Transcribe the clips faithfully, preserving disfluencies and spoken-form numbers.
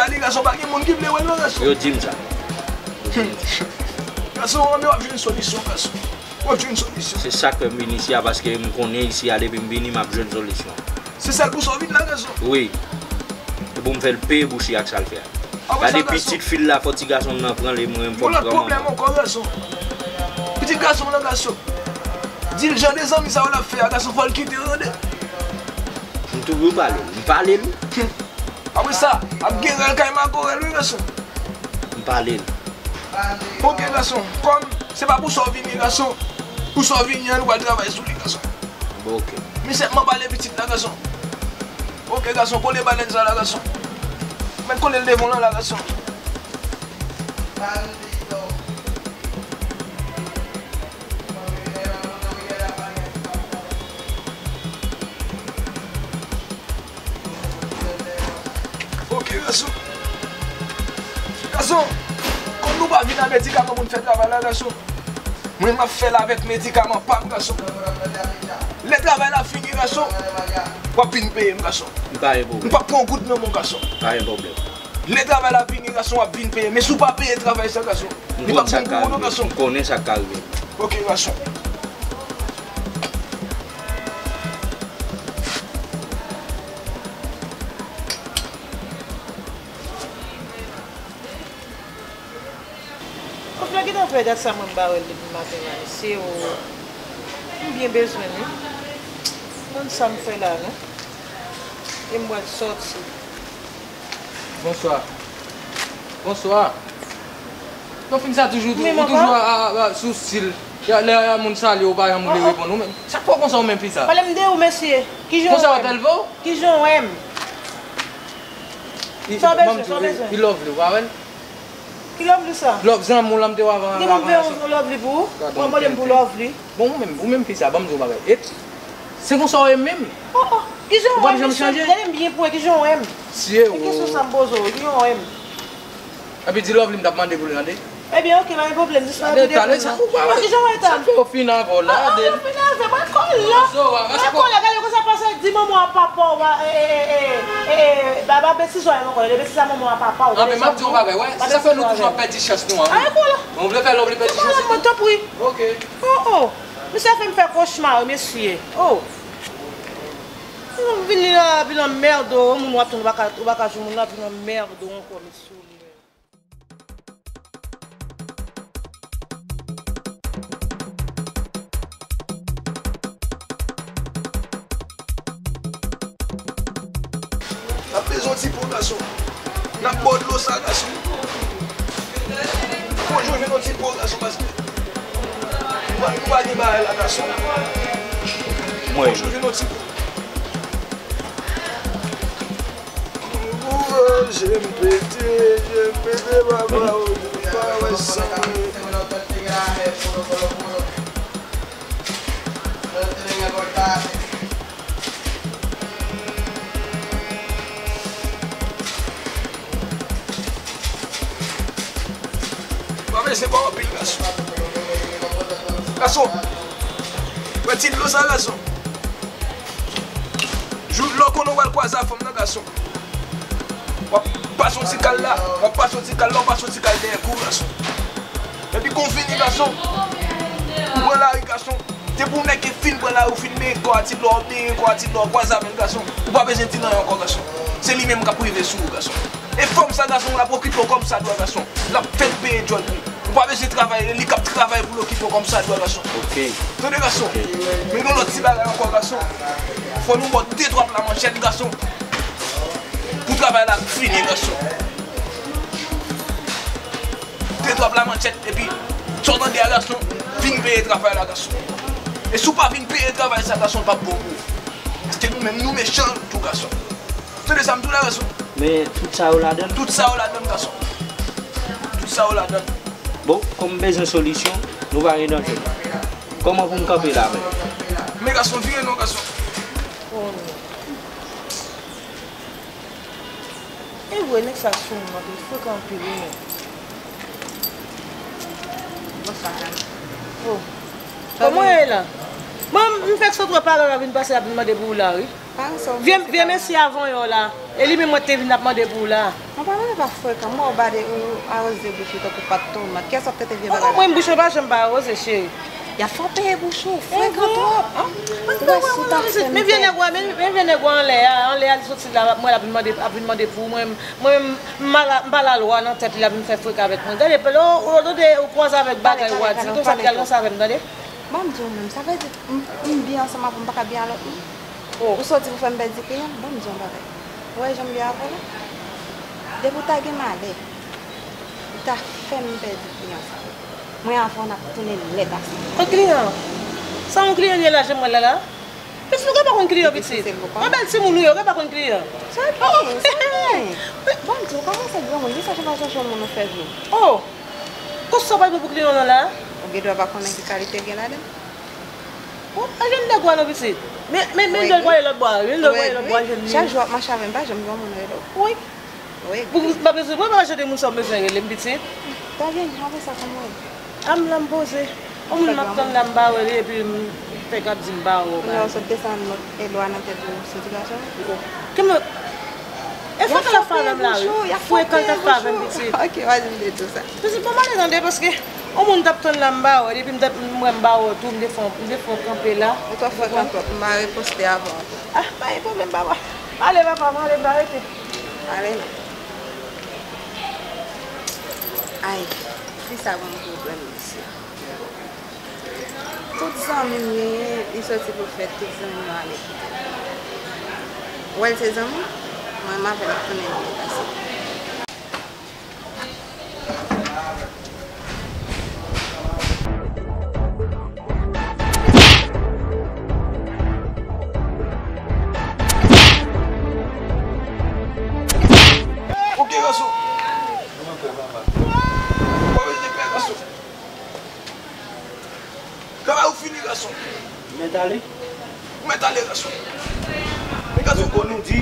Gade gason, pa gen moun ki vle wè l non gason. Yo di m sa. Gason, anben w ap jwenn solisyon gason. W ap jwenn solisyon. Se sa k fè m vin isi a, paske m konnen isi a depi m vini m ap jwenn solisyon. Se sèl pou sa w vin la gason. Wi. Se pou m fè l peye bouch li ak sa l fè a. Apre sa, gade gason, pitit fi l la, fò ti gason nan pran li, mwen menm fò m pran manman. Yon lòt pwoblèm ankò gason. Pitit gason w lan gason. Di l jan de zanmi sa yo l ap fè a gason, fò l kite yo tande. M toujou pale l, m pale l. Apre sa, ap gen rèl kay makorèl wi gason. M pale l. Ok gason, kòm se pa pou sa w vini gason, pou sa w vini an nou pral travay sou li gason. Bon, ok. Men sèlman pale pitit la gason. Ok gason, kole balèn sa la gason. Mèt kole l devan w lan la gason. Ok gason. Gason, kòm nou pa vin ak medikaman pou n fè travay la gason, mwen m ap fè l avèk medikaman pa m gason. Lè travay la fini gason, w ap vin peye m gason. M pa gen pwoblèm. M p ap pran yon goud nan men w gason. Pa gen pwoblèm. Lè travay la fini gason, w ap vin peye. Men si w pa peye travay sa gason, li p ap bon pou ou non gason. M konnen sa k ka rive. Ok gason. Kòfla gentan fè dat sa mwen m pa wè l depi maten la mesye o. M byen bezwen li. Konn sa m fè la non. E m pral sòti. Bonswa. Bonswa. Non fin sa toujou ou toujou a, a, a, sou stil. Lè, lè moun salye w pa janm ou vle reponn ou menm. Chak fwa w konsa ou menm fi sa. Pale m de ou mesye. Kijan w wè m? Konsa w ap elve w? Kijan w wè m? Sa w bezwen, sa w bezwen? Li love li, ou pa wè l? Ki lovely sa? Love zanmi w la m te wè avan. Gen moun voye yon lovely pou ou? Ou ap mande m pou lovely? Bon, ou menm, ou menm fi sa, ban m di w yon bagay. E, se konsa w ye menm? Oh, oh. Kijan w wè m, mesye? Gade m byen pou wè kijan w wè m. Tiye w. E kesyon sa m poze w, kijan w wè m? Epi di lovely m t ap mande pou li tande. Ebyen, ok, pa gen pwoblèm, jis nan pide pou mwen. Bon, kijan w wè eta m? Sa fè w fin avè w la, Adèl. Mwen fin avè, mwen kòlè. Mwen kòlè, gade konsa pase di manman w a papa w, ba, e, e, e, e, e, ba, ba betiz w a ankò, e betiz a manman w a papa w. Anben, m ap di w yon bagay, wè, se sa fè nou toujou ap pèdi chans nou an, wi. Mwen vle fè lè w vle pèdi chans li tou. Tanpri. Ok. Oh, oh. Misye fè m fè kochma, wi, mesye. Oh. Vin la, vin anmède w, moun w ap tann, ou pa ka, ou pa ka jwenn moun la, vin anmède w ankò, mesye. N ap bezwen yon ti po gason. N ap ba w dlo sa gason. Fò w jwenn yon ti po gason paske nou pa, nou pa gen bagay la gason. Fò w jwenn yon ti po. Ouvè je m pete, je m pete, papa, ou pa wè san mwen. Pa bezwen ba w anpil gason. Gason, wè ti dlo sa gason. Jou lè w konnen w pral kwaze ak fanm nan gason. W ap pase yon ti kal la, w ap pase yon ti kal la, w ap pase yon ti kal dèyè kou gason. Epi kon fini gason, ou pran lari gason. Depi yon nèg ki fin pran lari, ou fin benyen kò a ti dlo, ou benyen kò a ti dlo, ou kwaze avè l gason. Ou pa bezwen di l anyen ankò gason. Se li menm k ap rive sou ou gason. E fanm sa gason, l ap okipe w kòm sa dwa gason. L ap fè l peye djòl li. Ou pa bezwen travay, li k ap travay pou l okipe w kòm sa dwa gason. Ok. Tande gason. Ok. Men gen lòt ti bagay ankò gason. Fò nou ba w de twa pla manchèt gason. Pou travay la fini gason. De twa pla manchèt epi sa w tande a gason, vin peye travay la gason. E si w pa vin peye travay sa gason, l p ap bon pou ou. Paske nou menm nou mechan tou gason. Tande sa m di w la gason. Men tout sa yo ladann? Tout sa yo ladann gason. Tout sa yo ladann. Bon, kòm m bezwen solisyon, nou pa gen danje. Kòman pou m kanpe la menm? Men gason, vire non gason. Oh non. E vre, nèg sa sou mwen, li frekan anpil wi men. Bonswa, dam. Oh. Kòman w ye la? Mwen, m fèk sot wè paran w ap vin pase, l ap vin mande pou ou la wi. Vye, vye mesye avan yo la. E li menm mwen te vin ap mande pou ou la. Mwen pa mande pa frekan, mwen ou bade ou awoze bouch ou tankou pat tomat. Kiyès w ap tete vye bagay la? Mwen bouch mwen pa janm pa awoze, cheri. Y ap fè w peye bouch ou, frekan twòp. Ou wè si w ta fè m pè. Men vye nèg ou a, men, men vye nèg ou a anlè a, anlè a li soti la, mwen l ap vin mande, ap vin mande pou ou, mwen, mwen menm, m pa la, m pa lalwa nan tèt li, l ap vin fè frekan avèk mwen. Gade, lè w, lè w kwaze avèk bagay ou a, di konsa, l pral konsa avè m, tande? Ban m di w menm, sa vle di, m, m byen ansanm avè w, m pa ka byen a lòt moun? Ou soti pou fè m pèdi kliyan? Ban m di w yon bagay. Ou wè jan m ye avè w la? Depi w ta gen malè, ou ta fè m pèdi kliyan sa. Mwen avè w n ap tounen nèt ansanm. Yon kliyan? Sa yon kliyan ye la, jan m wè l la la? Pitit, ou gen pa konn kliyan, pitit. Yon bèl timoun ou ye, ou gen pa konn kliyan. Sa byen, sa byen. Ban m di w, kòman se granmoun, kisa jan w pa chèche yon moun ou fè vye? Oh! Konsa w pral pran pou kliyan w nan la? Ou gen dwa pa konnen ki kalite gen ladan l. Bon, pa jwenn nèg ou a non, pitit. Men, men, men, lè l prale lòt bò a, men lè l prale lòt bò a, jwenn li. Chak jou w ap mache avè m, pa janm gen yon moun rele w. Wi. Wi. Pou m pa bezwen, mwen pa jwenn moun sa w bezwen rele m, pitit. Talin, apre sa, kòman w ye? A m la, m poze. Yon moun m ap tann la, m pa wè li, epi m fèk ap di m pa wè w. Kounye a w sot desann lòt e lwa nan tèt ou, soti gason. Kenbe. E frekan l ap fè avè m la, wi. Frekan l t ap fè avè m, pitit. Ok, pa di m de tou sa. Pitit, bon, m ale tande, paske yon moun t ap tann la, m pa wè, depi m t ap, m wè m pa wè tou, m te fè, m te fè kanpe la. Ou twò frekan twòp, m a riposte avè w ankò. Ah, pa gen pwoblèm, papa. M ale, papa, m ale, m pa rete. Ale non. Ay, fi sa gon pwoblèm, mesye. Tout zanmi m genyen, li soti pou fèt, tout zanmi m yo ale kite l. Ou wè l se zanmi m? Mwen, m avè l ap tounen byen pase. Ok, gason. Ou pa bezwen pè, gason. Travay ou fini, gason. Mèt ale. Ou mèt ale, gason. Men gason, ou konn nou di,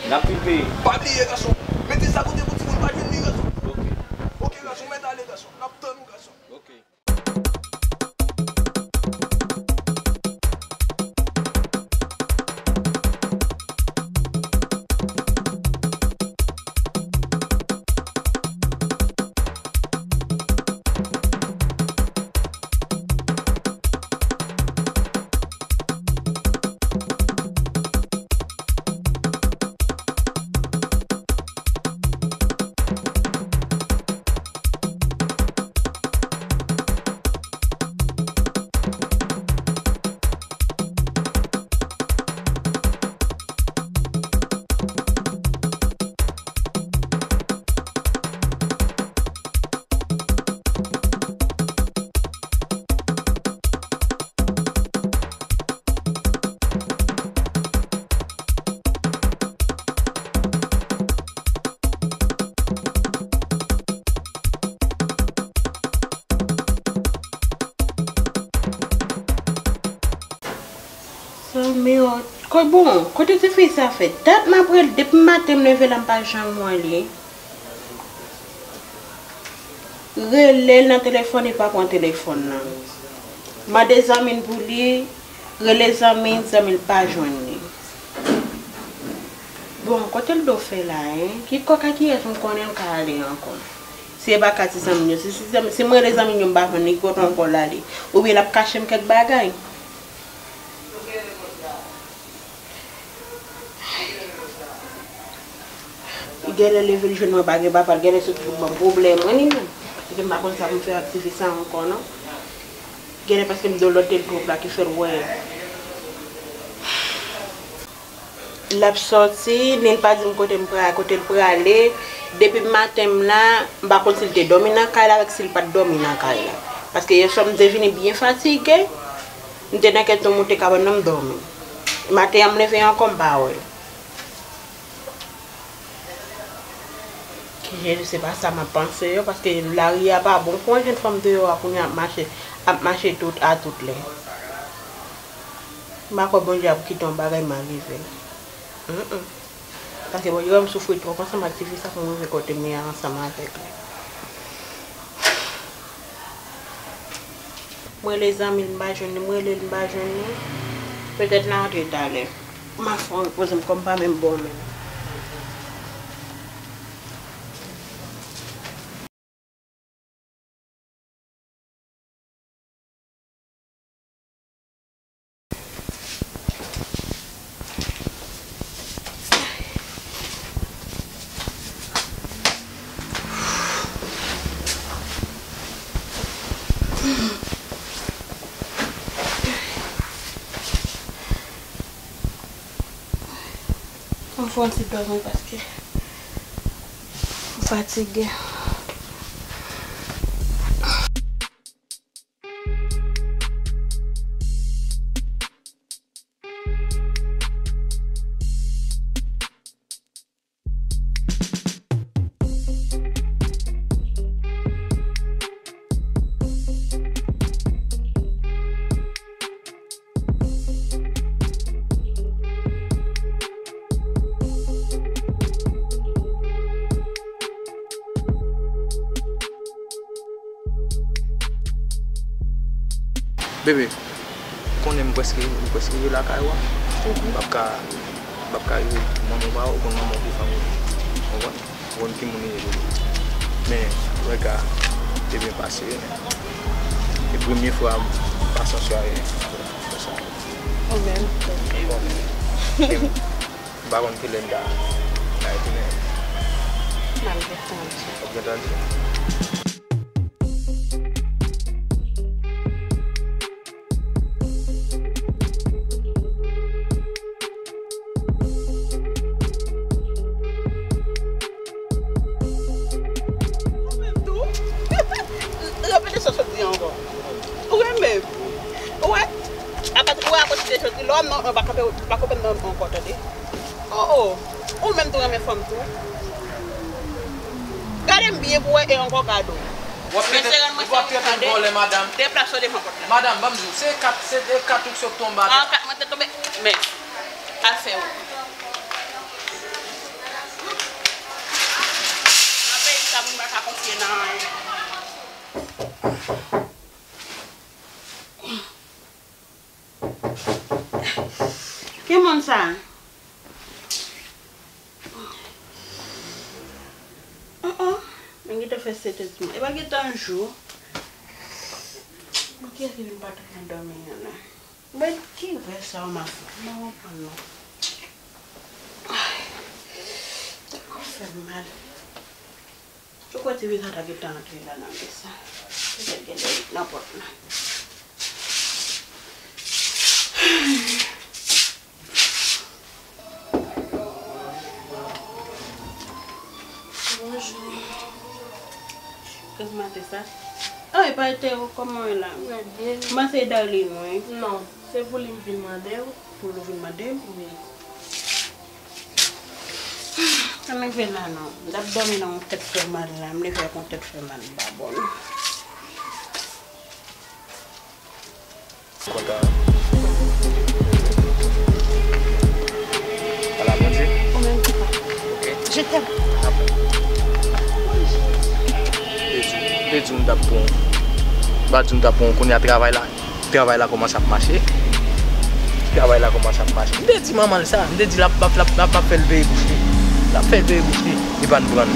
n ap vin peye. Pa bliye, gason. Mete sa kote pou timoun pa jwenn li, gason. Ok. Ok, gason, ou mèt ale, gason. N ap tann ou, gason. Ok. Zanmi, o, ko-, bon, kote ti fi sa fèt? Dat m ap rele, depi maten m leve la, m pa janm wè li. Rele l nan telefòn, li pa pran telefòn nan. Mande zanmi l pou li, rele zanmi l, zanmi l pa jwenn li. Bon, kote l do fè la, en? Ki kòk a kiyès m konnen l ka ale ankò? Si e pa ka ti zanmi l yo, si, si zanmi, si m rele zanmi l yo, m pa jwenn li, ki kote ankò l ale? Oubyen l ap kache m kèk bagay? Li genlè leve l jwenn mwen pa gen papa l, genlè se pou ban m pwoblèm, wi, li menm. Paske m pa konn sa pou m fè ak ti fi sa ankò, non. Genlè paske m do lòt tèt gwoup la ki fè l wè. L ap sòti, men l pa di m kote m pra-, kote l prale. Depi maten m la, m pa konn si l te dòmi nan kay la avèk si l pa t dòmi nan kay la. Paske yè swa m te vini byen fatige. M te nan kèt yon moute kabann nan, m dòmi. Maten an, m leve ankò, m pa wè l. Jezi, se pa sa m ap panse yo, paske lari a pa bon pou yon jèn fanm deyò a kounye a ap mache, ap mache tout, a tout lè. M pa kwè Bondye ap kite yon bagay mal rive l. Mm, mm. Paske Bondye wè m soufri twòp ansanm ak ti fi sa pou m rive kote m ye a ansanm avèk li. M rele zanmi l, m pa jwenn li, m rele l, m pa jwenn li. Petèt l a antre talè. M a fè yon repoze m kò m pa menm bon menm. Pran ti dòmi paske m fatige. Bebe, konnen m prèske, m prèske rive lakay ou a. M p ap ka, m p ap ka rive manman w pa wè, ou konn manman w pi fanm ou konprann? Ou konn ki moun li ye, bebe. Men, wè ka te byen pase. E premye fwa m pase yon sware konsa. Ou menm. Bon. M pa konn kilè m ta, ta retounen. M ap gentan di. W ap gentan di? Ou menm tou? Repete sa w sot di an ankò. Ou renmen? Ou wè? Apati, ou wè, apati de jodi, lè w ap nan, pa kanpe, pa kanpe nan ankò, tande? O, o. Ou menm tou renmen fanm tou. Gade m byen pou wè e ankò gade w. W ap trete, w ap trete m vòlè, madanm. Deplase w devan pòt la. Madanm, ban m di w, se kat, se de kat ou k sot tonbe atè. A, kat mwen te tonbe. Men, al fè w. Nan peyi sa, moun pa ka konfye nan anyen. Ki moun sa? Oh, oh. Mwen gentan fè sèt è di maten. E pa gentan jou. Bon, kiyès ki vin pa t nan dòmi an la? Mwen ki rès sa w ma fè? M pa konprann non. Ay, tèt mwen fè m mal. Ou kwè ti visa ta gentan antre la nan mes la? Petèt gen lè li nan pòt la. Bonjou. Kòman maten sa? Ay, pa te ou, kòman w ye la? Mwen byen. Mwen se Darline, wi. Non, se pou li m vin mande w. Pou li vin mande m? Wi. Ann rive la non. M t ap dòmi nan yon tèt fè mal la. M leve ak yon tèt fè mal. M pa bon non. Kontan. Ala manje. Ou menm tou, papa. Ok. Je t'aime. Apre. M te di w, m te di w m t ap pran w. M pa di w m t ap pran w. Kounye a travay la, travay la kòmanse ap mache. Travay la kòmanse ap mache. M te di manman l sa. M te di l ap, l ap, l ap, l ap, l ap fè l veye bouch li. L ap fè l veye bouch li. Li pa n pran l.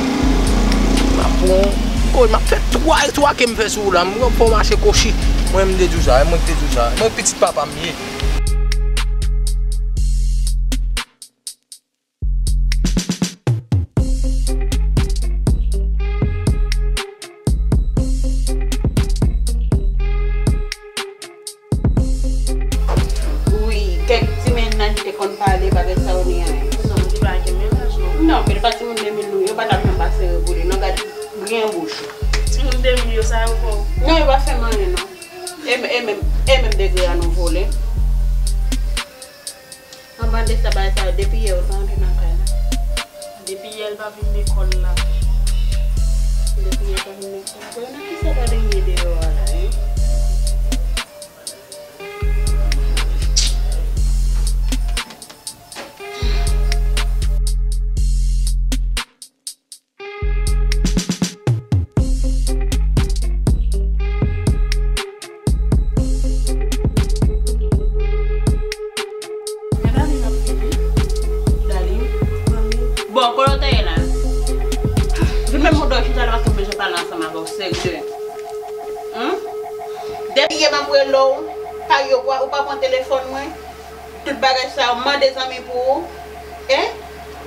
M ap pran w. Kounye a m ap fè twa, twa ke m fè sou ou la. M pran w mache kochi. Mwen m te di w sa. Mwen m te di w sa. Mwen pitit papa m ye. Wi, kèk ti mennaj te konn pale bagay sa yo ni anyen. Non, li pa gen mennaj non. Non, men li pa timoun de mil nou, yo pa t ap janm pase repoule. Non, gad griyen bouch ou. Timoun de mil yo sa yo fò. Non, yo pa fè m anyen non. E, e menm, e menm degre a nou vole. Anvan de sa, bagay sa yo, depi yè, ou pa antre nan kay la. Depi yè, l pa vin lekòl la. Depi yè, l pa vin lekòl la. Bon, nan kisa w pa te ye deyò a la, en? Men Darline ap vini. Darline? Bon, kote w te ye la? Vin met mouda w chita la paske m bezwen pale ansanm avè w serye. Humm? Depi yè m ap rele w, pa yo, ou pa pran telefòn mwen. Tout bagay sa yo, m mande zanmi pou ou. En?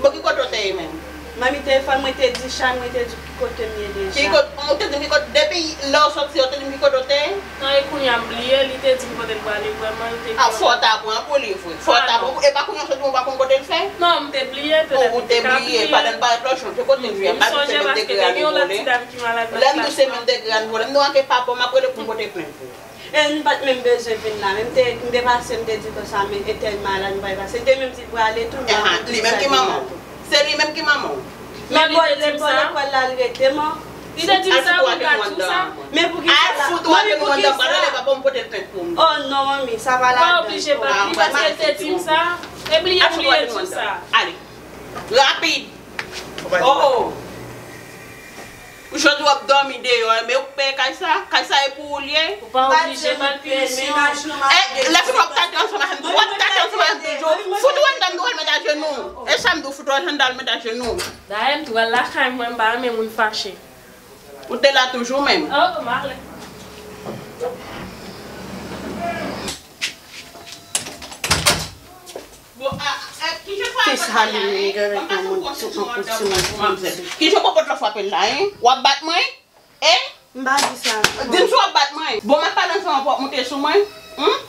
Bon, ki kote w te ye menm? Manmi telefòn mwen te di Chan, mwen te di ki kote m ye deja. Ki kote, ou te di m ki kote, depi lè w soti, ou te di m ki kote w te ye? Non, e kounye a m bliye, li te di m kote l prale vrèman, li te. A, fò w ta pran pou li vre. Fò w ta pran pou, e pa kounye a w soti, ou pa konn kote l fè? Non, m te bliye, petèt m te ka bliye. Ou te bliye, pandan l pa ret lòt jou, m te konti di, m pa di se menm degre a nou vole. Lè m di se menm degre a nou vole, m di w anke papa w, m ap rele pou m pote plent pou ou. E m pa t menm bezwen vin la menm, m te, m te pase, m te di konsa, men entèl malad, m pa t pase. Li te menm di l prale tou, m pa konn poukisa li la tou. Se li menm ki manman w? Men li te di m sa. Lekòl la, li rete m an. Li te di m sa, mwen pa di w sa. Men poukisa la? Al fout ou antre nou anndan, m pral rele papa w, m pote l plent pou ou. Oh non, manmi, sa pa ladan. Ou pa oblije bat li, paske l te di m sa. E bliye m bliye l di w sa. Ale. Rapid. Oh, oh. Jodi w ap dòmi deyò, men ou k peye kay sa? Kay sa e pou ou l ye? Ou pa oblije ba l pinisyon. E, lè fini w ap tate ansanm avè m tou, w ap tate ansanm avè m toujou. Fout ou anndan m tou al met ajenou. E sa m di w, fout ou anndan al met ajenou. Dayè m tou al lakay mwen, m pa renmen moun fache. Ou te la toujou menm. Oh, m ale. Bon, a, a, kijan papa t la, en? Papa t yon gwo sou yon dòm nan pou manzè. Kijan papa t la frape l la, en? W ap bat mwen? En? M pa di sa. Di m si w ap bat mwen. Bon, m ap pale ansanm avè w, w ap monte sou mwen? Humm?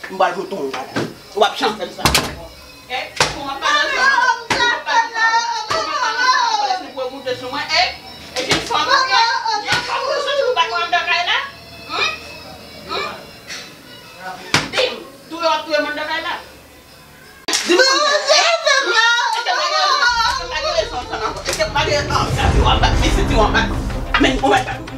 M pral monte w anba la. W ap janm fè m sa ankò. En? Bon, m ap pale ansanm avè w, w ap pale ansanm avè w, w ap pale ansanm avè w, lè fini pou w monte sou mwen, en? E jenn fanm ou ye? Jenn fanm ou ye, soti pou w bat mwen anndan kay la? Humm? Humm? Di m, touye w ap touye m anndan kay la? Di m kounye a. Èske m pa gen rezon? Èske m pa gen rezon ansanm avè w? Èske m pa gen rezon? Gade w ap bat, men senti w ap bat. Men ou mèt bat.